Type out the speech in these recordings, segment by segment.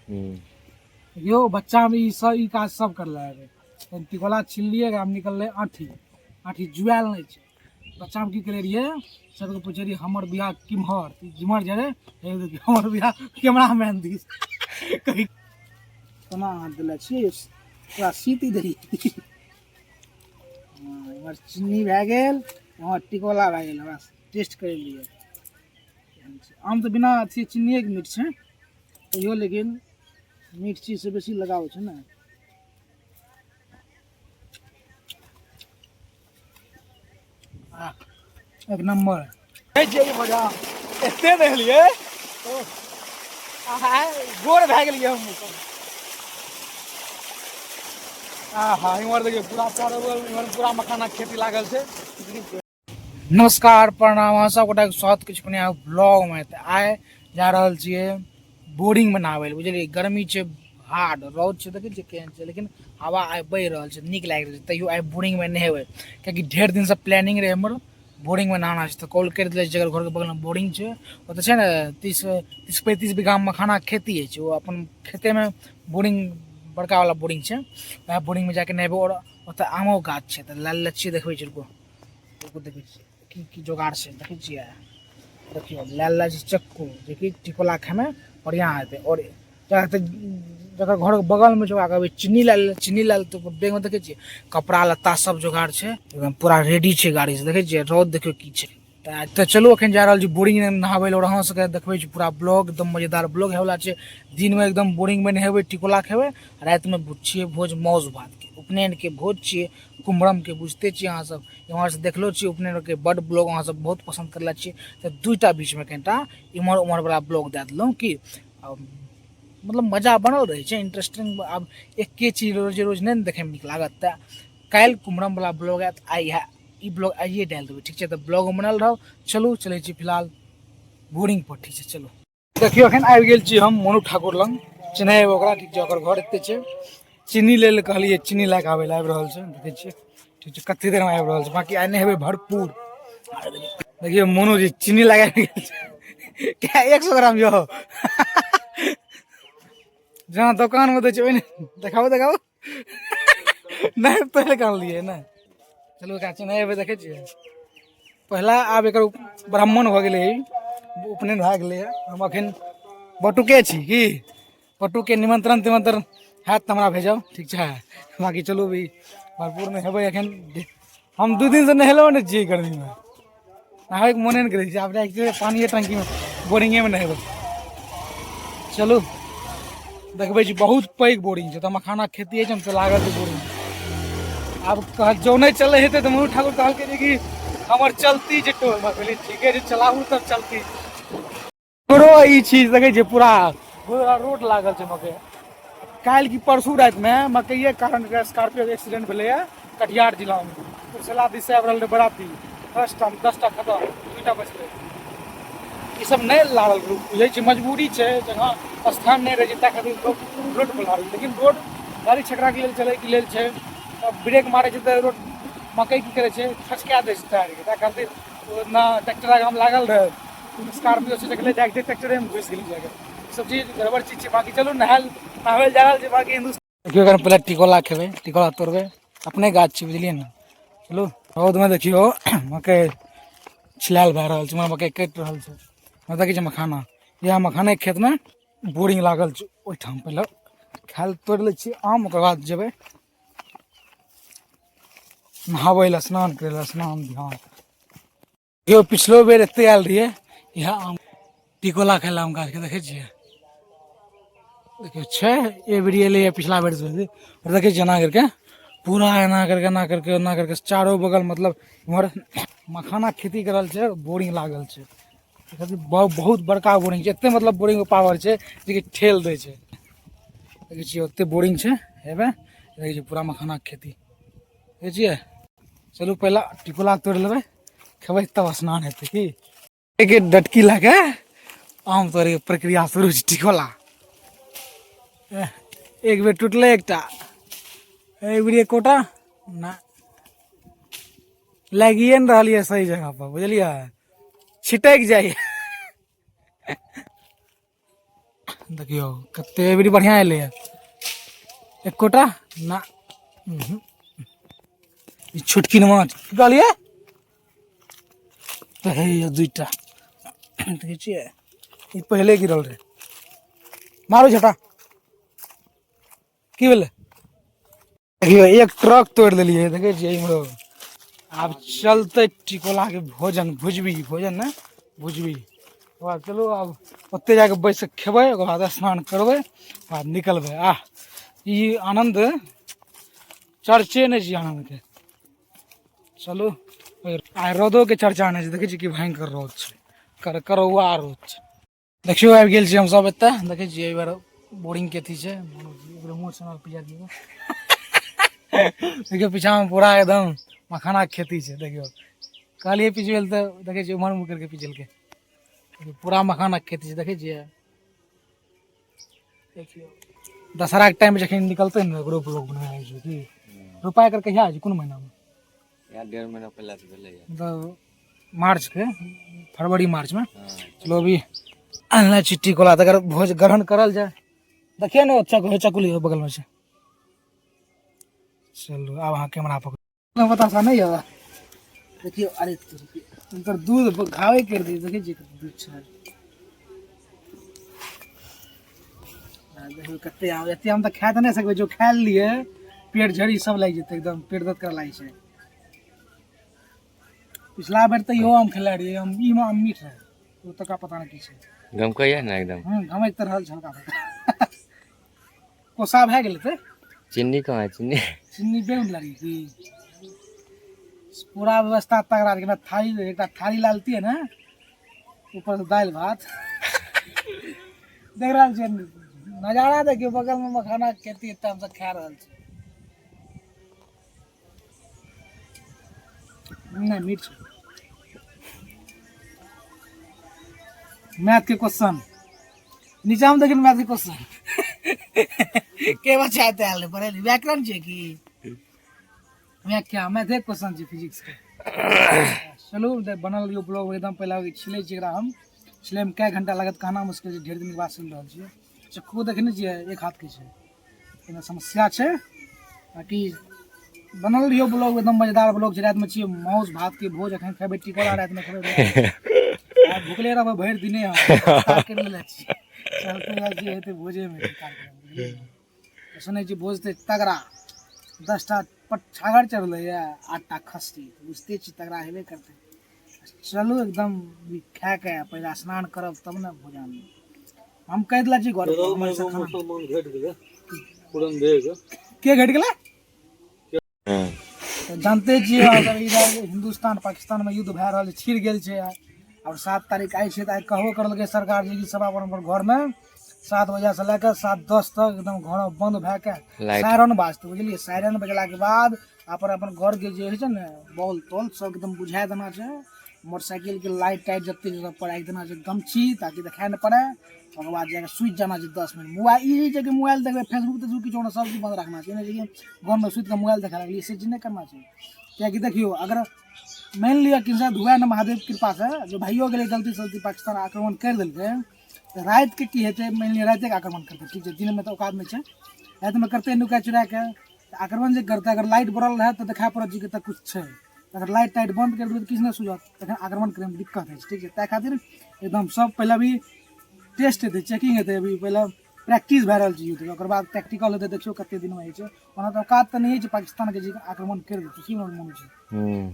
देखियौ बच्चामे ई सब ई काज सब करले हेबै। तहन टिकोला छिललियै, आब निकललै आँठी। आँठी जुआयल नहि छै। बच्चामे की करै रहियै, सबके पूछै रहियै हमर बियाह किम्हर, जिम्हर जाइ रहै, हे देखियौ हमर बियाह कैमरामैन दिस। कही कोना हाथ देले छियै, पूरा सीति देलियै। इम्हर चीनी भए गेल, इम्हर टिकोला भए गेल। बस टेस्ट करि लियै। आम तऽ बिना अथी चिन्निएके मीठ छै तैयो, लेकिन मीठ चीजसँ बेसी लगाव छै ने। एक नंबर मजा एते देखलियै, गोर भए गेलियै हम। आहा, इम्हर देखियौ, पूरा चारो बगल इम्हर पूरा मखानाक खेती लागल छै। नमस्कार, प्रणाम, अहाँ सब गोटाके स्वागत किछु नया ब्लॉगमे। तऽ आइ जा रहल छियै बोरिंगमे नहाबै लए, बुझलियै? गर्मी छै हार्ड, रौद छै, देखै छियै केहन छै, लेकिन हवा आइ बहि रहल छै, नीक लागि रहल छै। तैयो आइ बोरिंगमे नहेबै, कियाकि ढेर दिनसँ प्लानिंग रहै हमर, बोरिंगमे नहाना छै। तऽ कॉल करि देले, जकर घरके बगलमे बोरिंग छै। ओतऽ छै ने 30 30 35 बीघामे मखानाके खेती होइ छै। ओ अपन खेतेमे बोरिंग, बड़का वाला बोरिंग छै। वएह बोरिंगमे जाके नहेबै आओर ओतऽ आमो गाछ छै। तऽ लए लै छियै, देखबै छियै, रुको रुको, देखै छियै की की जोगाड़ छै। देखै छियै, देखियौ, लए लै छै चक्कू, जेकि टिकोला खाइमे बढ़िआँ हेतै। आओर जकर घरके बगलमे छै, ओकरा कहबै चीनी लए ले। चीनी लए लेतै। बैगमे देखै छियै कपड़ा लत्ता सब जोगाड़ छै, एकदम पूरा रेडी छै गाड़ी से। देखै छियै रौद देखियौ की छै। तऽ चलू, एखन जा रहल छी बोरिंग नहाबै लए आओर अहाँ सबके देखबै छी पूरा ब्लॉग। एकदम मजेदार ब्लॉग होयवला छै। दिनमे एकदम बोरिंगमे नहेबै, टिकोला खेबै, रातिमे छियै भोज मौस भातके, उपनयनके भोज छियै, कुम्हरमके। बुझिते छियै अहाँ सब, इम्हरसँ देखलो छियै उपनयनके बड्ड ब्लॉग, अहाँ सब बहुत पसन्द करले छियै। तऽ दूटा बीचमे कनिटा इम्हर उम्हरवला ब्लॉग दए देलहुँ कि मतलब मजा बनल रहै छै, इंटरेस्टिंग। आब एके चीज रोजे रोज नहि ने देखैमे नीक लागत। तऽ काल्हि कुम्हरमवला ब्लॉग आयत, आइ इएह ई ब्लॉग आइए डालि देबै, ठीक छै? तऽ ब्लॉग बनल रहब। चलू, चलै छी फिलहाल बोरिंग पर, ठीक छै? चलू। देखियौ, एखन आबि गेल छी हम मोनू ठाकुर लग। चिन्है ओकरा, ठीक छै? ओकर घर एते छै। चीनी लै लए कहलियै, चीनी लए कऽ आबै लए आबि रहल छै। देखै छियै, ठीक छै, कते देरमे आबि रहल छै। बाँकी आइ नहेबै भरपूर। देखियौ, मोनू जी चीनी लगा गेल छै। क्या 100 ग्राम यौ जहाँ दोकानमे दै छै ओहिने। देखाबो, देखाबो। नहि, पहिले कहलियै ने। चलू, एकरा चिन्है देखै छियै पहिला। आब एकर ब्राह्मण भऽ गेलै, उपनयन भए गेलै। हम अखन बटुके छी। की बटुके निमंत्रण तिमंत्रण हैत तऽ हमरा भेजब, ठीक छै? बाँकी चलू भी, भरपूर नहेबै एखन। हम 2 दिनसँ नहेलहुँ नहि छियै। गर्मीमे नहाबैके मोने नहि करै छै। आब जाइ छियै पानिए टंकीमे, बोरिंगेमे नहेबै। चलू, देखबै छी। बहुत पैघ बोरिंग छै, तऽ मखाना खेती होइ छै ने, तऽ लागल छै बोरिंग। आब कह जो नहि चलै हेतै तऽ मनु ठाकुर कहलकै जे कि हमर चलती छै टोल। कहलियै ठीके छै, चलाबू तब चलती। ककरो ई चीज देखै छियै, पूरा पूरा रोड लागल छै मकई। काल्हि की परसू रातिमे मकइए कारण स्कॉर्पियो के एक्सीडेंट भेलैए कटिहार जिलामे। कुर्सला दिस आबि रहल रहै बराती, 10टा, 10टा खतम, दूटा बचलै। ई सब नहि लागल बुझै छै, मजबूरी छै। जगह स्थान नहि रहै छै, ताहि खातिर लोक रोड पर लागल। लेकिन रोड गाड़ी छकराके लेल चलैके लेल छै। तब ब्रेक मारै छै तऽ रोड मकइ की करै छै, खसका दै छै टायरके। ताहि खातिर ओ ना ट्रैक्टर आगाँमे लागल रहै, स्कॉर्पियो से देखले जाके ट्रैक्टरे में घुसि गेली जाके। सब चीज गड़बड़ चीज छै। बाकी चलू, नहायल नहाबै लए जा रहल छै। बाकी हिन्दुस्तान देखियौ, एखन पहिले टिकोला खेबै, टिकोला तोड़बै, अपने गाछ छै, बुझलियै ने? चलू, रौदमे देखियौ मकइ छिलायल भए रहल छै, मकइ कटि रहल छै। देखै छै मखाना, इएह मखानेके खेतमे बोरिंग लागल छै। ओहिठाम पहिले खाय लए तोड़ि लै छियै आम, ओकर बाद जेबै नहाबै लए, स्नान करै लए, स्नान ध्यान। यौ, पिछलो बेर एते आयल रहियै इएह आम टिकोला खाय लए, आम गाछके। देखै छियै, देखियौ छै, एहि बेर एलैए पिछला बेर से बेसी। आओर देखै छियै एना करके पूरा, एना करके, एना करके, एना करके चारो बगल, मतलब इम्हर मखाना खेती करल छै, बोरिंग लागल छै। बहुत बहुत बड़का बोरिंग छै। एते मतलब बोरिंग पावर छै जेकि ठेल दै छै। देखै छियै, ओते बोरिंग छै। हेबे देखै छियै पूरा मखानाके खेती, देखै छियै? चलू, पहिले टिकोला तोड़ि लेबै, खेबै, तब स्नान हेतै। की एक डटकी लए कऽ आम तोड़ैके प्रक्रिया शुरू छै। टिकोला एक बेर टूटलै एकटा, एक बेर एकोटा ना लागिए ने रहल यऽ सही जगह पर, बुझलियै? छिटकि जाइए। देखियौ कते एबरी बढ़िआँ एलैए एकोटा ना। ई छोटकी माछ की कहलियै तऽ हे दूटा देखै छियै, ई पहिले गिरल रहै। मारू झटा की भेलै? देखियौ एक ट्रक तोड़ि देलियै, देखै छियै इम्हरो। आब चलतै टिकोलाके भोजन, भुजबी भोजन ने भुजबी। ओकर बाद चलू आब ओतहि जाके बैस कऽ खेबै, ओकर बाद स्नान करबै, ओकर बाद निकलबै। आह ई आनन्द चर्चे नहि छै आनन्दके। चलू आइ रौदोके चर्चा नहि छै, देखै छियै कि भयंकर रौद छै, करकरौआ रौद छै। देखियौ आबि गेल छी हमसब एतऽ, देखै छियै एहि बेर बोरिंग के अथी छै। ओकरो मुँह से पिया दियौ। देखियौ पीछामे पूरा एकदम मखानाके खेती छै। देखियौ कहलियै पिछुएल तऽ देखै छियै उम्हर मुँह करिके पिछलकै, पूरा मखानाके खेती छै। देखै छियै, देखियौ दशहराके टाइममे जखन निकलतै ने ग्रुप लोक बनाबै छै की रोपाइ एकर कहिया होइ छै, कोन महीनामे? यार 1.5 महीना पहले से भेलै। मतलब मार्च के, फरवरी मार्च में। चलो अभी अनला चिट्ठी कोला तकर भोज ग्रहण करल जाय। देखिए ने चक्कू, चक्कू लियो बगल में से। चलू आब अहाँ कैमरा पकड़ बतासा नहीं है। देखियो अरे हुनकर दूध घावे कर दी। देखै छियै दूध छै, देखियौ कते आम, एते आम तऽ खा तऽ नहि सकबै, जो खा लेलियै पेट झड़ी सब लागि जेतै, एकदम पेट दर्द करऽ लागै छै। पिछला बेर तऽ इहो आम खेले रहियै हम, ई आम मीठ रहै, ओतुका पता नहि की छै। गमकैया ने एकदम। हूँ गमकि तऽ रहल छै हल्का फुल्का। कोसा भए गेल तऽ चीनी कहाँ है? चीनी चीनी बेल लगी की पूरा व्यवस्था तगड़ा रहै। थाली एकटा थाली लालती है ने, ऊपर से दालि भात। देख रहल छियै नजारा, देखियौ बगलमे मखानाके खेती, एतऽ हमसब खा रहल छी। नहि मीठ छै। मैथ के क्वेश्चन नीचा में देखिन, मैथ के क्वेश्चन के बच्चा आते आयल पढ़े व्याकरण छै की व्याख्या, मैथे क्वेश्चन छै फिजिक्स के। चलू बनल रहियो ब्लॉग एकदम। पहले छिलै छी एकरा हम, छिलैमे कए घंटा लागत कहना मुश्किल छै, ढेर दिन के बाद छिल रहल छियै। चक्कू देखने छियै, एक हाथ के छै, एहिमे समस्या छै। बाकी बनल रहियो ब्लॉग, एकदम मजेदार ब्लॉग छै। रातिमे छियै माउस भात के भोज, एखन खेबै टिकोला, रातिमे खेबै। आइ भुखले रहबै भरि दिने, हम करि लेले छियै। चलते जाइ छियै हेतै भोजेमे कार्यक्रम, बुझलियै ने? सुनै छी भोज तऽ तगड़ा, 10टा छागर चढ़लैए, 8टा खस्सी, बुझिते छी तगड़ा हेबे करतै। चलू एकदम खाए के पहिले स्नान करब तब ने भोजन। हम कहि देले छी घर पर, हमर से खाना। मुसलमान घटि गेलै पूरन देग के घटि गेलै? हँ। तऽ जानते छियै अगर इधर हिन्दुस्तान पाकिस्तानमे युद्ध भए रहल छै, छिड़ गेल छै। आओर 7 तारीख आइ छै, तऽ आइ कहबो करलकै सरकार जे कि सब अपन अपन घरमे 7 बजे से लए कऽ 7:10 तक एकदम घर बंद भए के लाइट सायरन बाजतै, बुझलियै? सायरन बजलाके बाद अपन अपन घरके जे होइ छै ने बॉल तॉल सब एकदम बुझा देना छै, मोटरसाइकिलके लाइट टाइट जते सब पर राखि देना छै गमछी ताकि देखाय नहि पड़े। ओकर बाद जाके सुति जाना छै 10 मिनट। मोबाइल ई छै कि मोबाइल देखबै फेसबुक तेसबुक किछो नहि, सब चीज बंद रखना छै। ई नहि छै कि घरमे सुति कऽ मोबाइल देखै लगलियै, से चीज नहि करना छै। किएकि देखियौ अगर मानि लिअ कि धुआ ने महादेव कृपासँ जो भाइयो गेलै गलती सलती पाकिस्तान आक्रमण करि देलकै तऽ रातिके की हेतै? मानि लिअ रातिके आक्रमण करतै, ठीक छै, दिनमे तऽ औकात नहि छै, रातिमे करतै नुका चुराके तऽ आक्रमण जे करतै, अगर लाइट बढ़ल रहत तऽ देखा पड़त जे कतऽ किछु छै। अगर लाइट टाइट बन्द करि देबै तऽ किछु नहि सुझत, तखन आक्रमण करैमे दिक्कत होइ छै, ठीक छै? ताहि खातिर एकदम सब पहिले अभी टेस्ट हेतै, चेकिंग हेतै, अभी पहिले प्रैक्टिस भए रहल छै युद्धके, ओकर बाद प्रैक्टिकल हेतै। देखियौ कते दिनमे होइ छै। ओना तऽ औकात तऽ नहि छै पाकिस्तानके जे आक्रमण करि देतै। की मनु जी?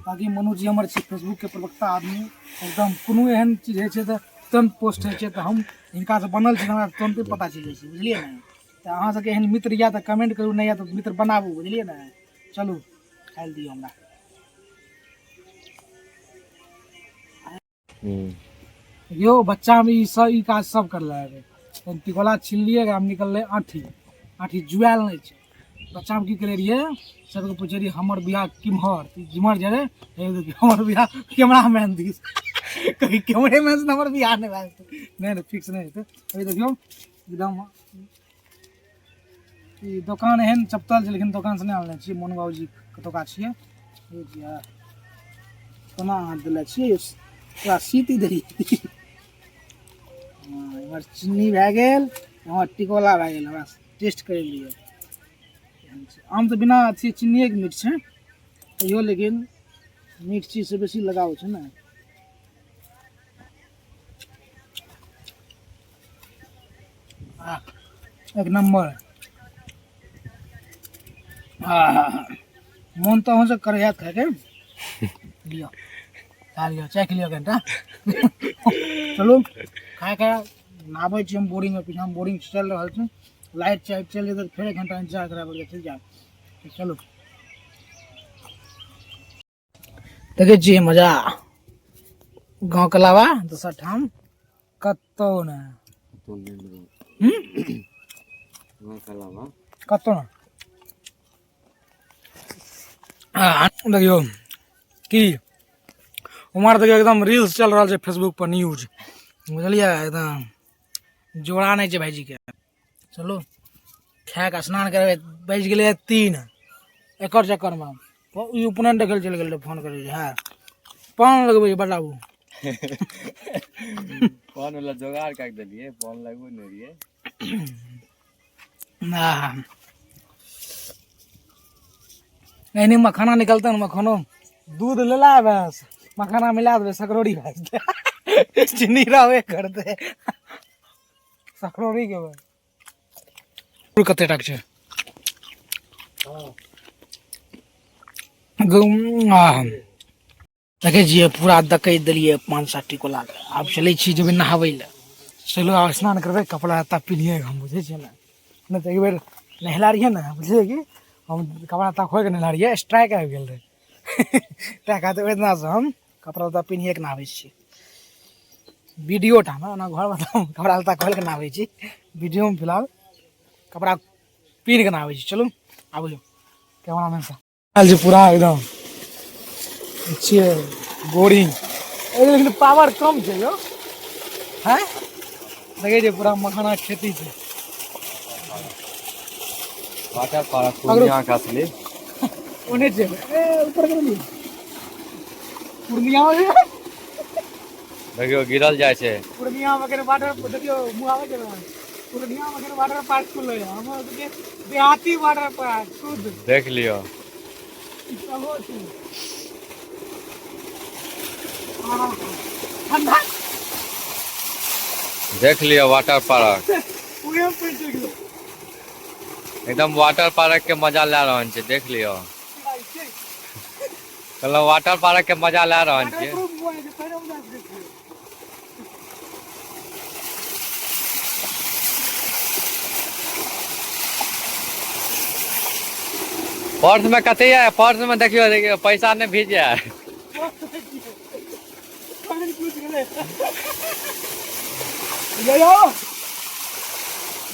बाकी मनु जी हमर छै फेसबुकके प्रवक्ता आदमी, एकदम कोनो एहन चीज होइ छै तऽ तुरन्त पोस्ट होइ छै, तऽ हम हिनकासँ बनल छी, हमरा तुरन्ते पता चलि जाइ छै, बुझलियै ने? तऽ अहाँ सबके एहन मित्र यऽ तऽ कमेंट करू, नहि यऽ तऽ मित्र बनाबू, बुझलियै ने? चलू खाइ लए दियौ हमरा। यौ बच्चामे ई सब ई काज सब करले हेबै। टिकोला छिललियै, हम निकललै आँठी, आँठी जुआयल नहि छै। बच्चामे की करै रहियै, सबके पूछै रहियै हमर बियाह किम्हर, जिम्हर जे रहै, हमर बियाह कैमरामैन दिस, कभी कैमरेमैन से हमर बियाह नहि भए जेतै, नहि नहि फिक्स नहि हेतै। अभी देखियौ एकदम ई दोकान एहन चपतल छै, लेकिन दोकानसँ नहि आनले छियै, मोनू बाबूजी कतौका छियै। कोना अहाँ देले छियै, पूरा सीती देलियै। इम्हर चीनी भए गेल। हँ, टिकोला भए गेल, बस टेस्ट करि लिअ। आम तऽ बिना अथी चिन्निएके मीठ छै तैयो, लेकिन मीठ चीजसँ बेसी लगाव छै ने। एक नम्बर। मोन तऽ अहूँसँ करे हैत खाइके। लिअ, खा लिअ, चाखि लिअ कनिटा। चलू, खा के नहाबै छी हम बोरिंगमे। पीछाँमे बोरिंग चलि रहल छै। लाइट चाइट चलि जेतै तऽ फेर एक घंटा इंतजार करय पड़तै। ठीक छै, चलू। देखै छियै मजा, गाँवके अलावा दोसर ठाम कतहु नहि। कतहु नहि। देखियौ की उम्हर देखियौ, एकदम रील्स चल रहल छै फेसबुक पर, न्यूज, बुझलियै? एकदम जोड़ा नहि छै भाईजीके। चलू, खाए कऽ स्नान करबै। बाजि गेलै 3। एकर चक्करमे ई उपनयन देखै लए चलि गेल रहै। फोन करै छै, हँ, पान लगबै छै, बताबू। पान वाला जोगाड़ कए के देलियै, पान लगबै नहि रहियै। एहने मखाना निकलतै ने, मखानो दूध लेला, बस मखाना मिला देबै, सकरौड़ी भए जेतै। चीनी रहबे करतै। सकरौड़ी के कते टाक छै। देखै छियै, पूरा दकै देलियै 5-7 टिकोला। आब चलै छी, जेबै नहाबै लए। चलू, आब स्नान करबै, कपड़ा लत्ता पिन्हिए हम, बुझै छियै ने? नहि तऽ एक बेर नहेला रहियै ने, बुझलियै कि हम कपड़ा लत्ता खोलि कऽ नहेला रहियै, स्ट्राइक आबि गेल रहै। तैँ खातिर ओहि दिनासँ हम कपड़ा लत्ता पिन्हिए कऽ नहाबै छियै वीडियो ठाम। ओना घरमे तऽ हम कपड़ा लत्ता खोलि कऽ नहाबै छी, वीडियोमे फिलहाल कपड़ा पिन्ह कऽ नहाबै छी। चलू, आबू यौ कैमरामैन साहब। आयल छै पूरा एकदम छियै बोरिंग, लेकिन पावर कम छै यौ। हैं, देखै छै, पूरा मखाना के खेती छै। वाटर पार्क पूर्णिया के असली। ओने छै, ए ऊपर गेली पूर्णिया में। देखियौ, गिरल जाइ छै। पूर्णिया में अखन वाटर, देखियौ मुँह आबै छै। पूर्णिया में अखन वाटर पार्क खुललै है, हमर सबके देहाती वाटर पार्क शुद्ध। देख लियौ। ई सबो छै। आह, ठंडा। देख लियौ वाटर पार्क। उहे में पड़ि गेलै। एकदम वाटर पार्क के मजा लए रहल छै। देख लियौ, कहलहुँ वाटर पार्क के मजा लए रहल छियै। वाटरप्रूफ मोबाइल छै, पहिने में जा सकै छियै। पर्स में कते यऽ? पर्स में देखियौ, देखियौ, पैसा नहि भीज जाय। पानि पूछ गेलै। यो यो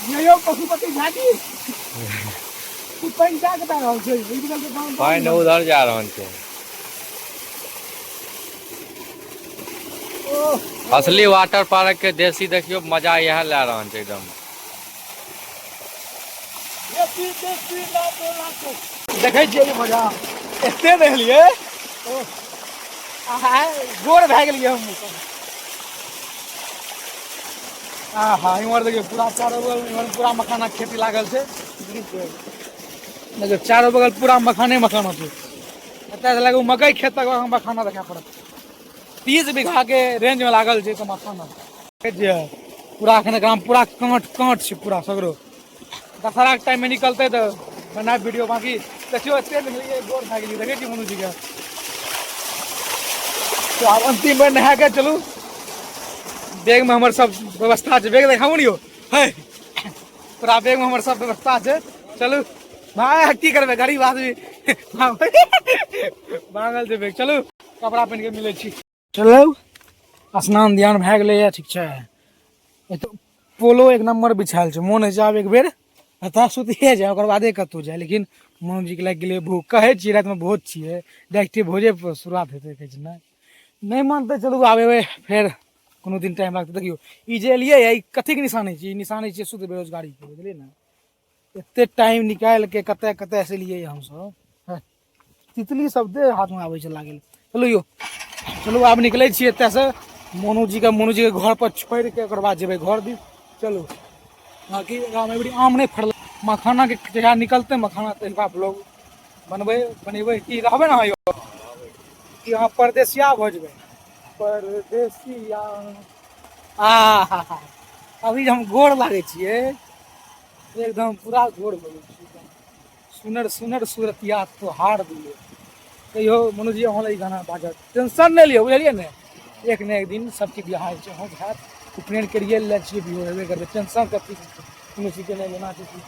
यो यो पशुपति झाजी, ई पानि जा कतऽ रहल छै? ई बगल से पानि। पानि उधर जा रहल छै। ओह। असली वाटर पार्क के देसी देखियौ, मजा इएह लए रहल छै एकदम। देसी देसी लाखो लाखो। देखै छियै ई मजा, एते देखलियै, ओह, आहा, गोर भए गेलियै हम। आहा, इम्हर देखियौ, पूरा चारो बगल इम्हर पूरा मखानाक खेती लागल छै। देखियौ, चारो बगल पूरा मखाने मखाना छै। एतऽ से लगू मकई खेत तक मखाना देखा पड़त। 30 बीघा के रेंज में लागल छै तऽ मखाना। देखै छियै, पूरा एखन एकरामे पूरा काँट काँट छै पूरा सगरो। दशहराके टाइममे निकलतै तऽ बनायब वीडियो। बाकी देखियौ, एते देखलियै, गोर भए गेलियै। देखै छी मनु जीके। तो आब अंतिम बेर नहा के चलू। बैगमे हमर सब व्यवस्था छै। बैग देखाबू ने यौ। है, पूरा बैगमे हमर सब व्यवस्था छै। चलू भाय, की करबै, गरीब आदमी, मांगल छै बैग। चलू, कपड़ा पहिन के मिलै छी। चलू, स्नान ध्यान भए गेलैए, ठीक छै। एतऽ पोलो एक नम्बर बिछायल छै। मोन होइ छै आब एक बेर एतऽ सुतिए जाय, ओकर बादे कतहु जाय, लेकिन मोनजीके लागि गेलै भूख। कहै छियै रातिमे भोज छियै, डायरेक्टे भोजे पर शुरुआत हेतै। कहै छै नहि, नहि मानतै। चलू, आब एबै फेर कोनो दिन, टाइम लागतै। देखियौ, ई जे एलियै ई कथीके निशानी छियै? ई निशानी छियै शुद्ध बेरोजगारीके, बुझलियै ने? एते टाइम निकालि के कतऽ कतऽ से एलियै हमसभ। हँ, तितली सब दे हाथमे आबै छै लागल। चलू यौ, चलू, आब निकलै छियै एतऽसँ। मोनूजीके घर पर छोड़ि के ओकर बाद जेबै घर दिस। चलू। बाकी गाँवमे एबरी आम नहि फड़लै। मखानाके जहिया निकलतै मखाना तहिया ब्लॉग बनबै बनेबै। की रहबै ने अहाँ यौ कि अहाँ परदेसिया भऽ जेबै? परदेसिया आ हा हा, अभी जे हम गोर लागै छियै, एकदम पूरा गोर भऽ गेल छियै एकदम। सुनर सुनर सूरतिया तोहार दिले। कहियो मनोज जी अहाँ लए ई गाना बाजत, टेंशन नहि लियौ, बुझलियै ने? एक ने एक दिन सबके बियाह होइ छै, अहूँके हैत। उपनयन करिए लै छियै, बियाह हेबे करतै। टेंशन कथी? कोनो चीजके नहि लेना छै, ठीक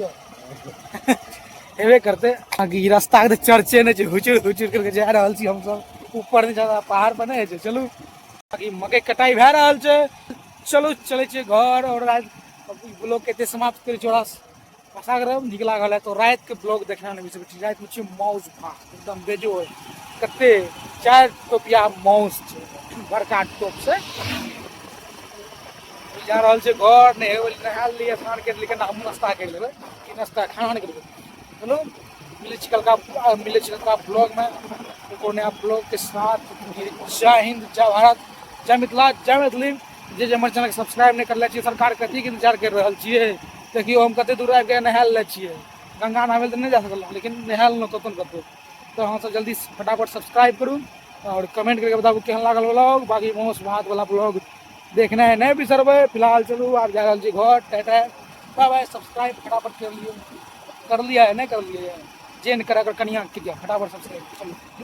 हेबे करतै। बाकी ई रास्ताके तऽ चर्चे नहि छै, हुचुर हुचुर करके जा रहल छी हमसब ऊपर। नहि जादा पहाड़ पर नहि होइ छै। चलू, बाकी मकइ कटाइ भए रहल छै। चलू, चलै छियै घर आओर राति ब्लॉग के एते समाप्त करै छी। और आशा करब नीक लागल है तो राति के ब्लॉग देखना नहि बिसरबै। रातिमे छै माउस भात एकदम बेजोड़। कते 4 टोपिया माउस छै बड़का टोप से। जा रहल छै घर, नहेबै, नहा लेलियै, स्नान करि लेलियै। हमहूँ नाश्ता करि लेबै कि नाश्ता खाना नहि करबै। चलू, मिलै छी कलका, मिलै छी कलका ब्लॉगमे एको नया ब्लॉग के साथ। जय हिंद, जय भारत, जय मिथिला, जय मैथिली। जे जे हमर चैनलके सब्सक्राइब नहि करले छियै, सरकार कथीके इंतजार करि रहल छियै? देखियौ, हम कते दूर आबि कऽ नहा लेले छियै। गंगा नहाबै लए तऽ नहि जा सकलहुँ, लेकिन नहा लेलहुँ कतहु ने कतहु। तऽ अहाँसभ जल्दी फटाफट सब्सक्राइब करू आओर कमेंट करके बताबू केहन लागल ब्लॉग। बाकी मासु भात वाला ब्लॉग देखनाइ नहि बिसरबै। फिलहाल चलू, आब जा रहल छी घर। टाटा, बाय बाय। सब्सक्राइब फटाफट कर लियौ। कर लिया है? नहि कर लियै? जे नहि करै, कनिया के फटाफट सब्सक्राइब। चलू।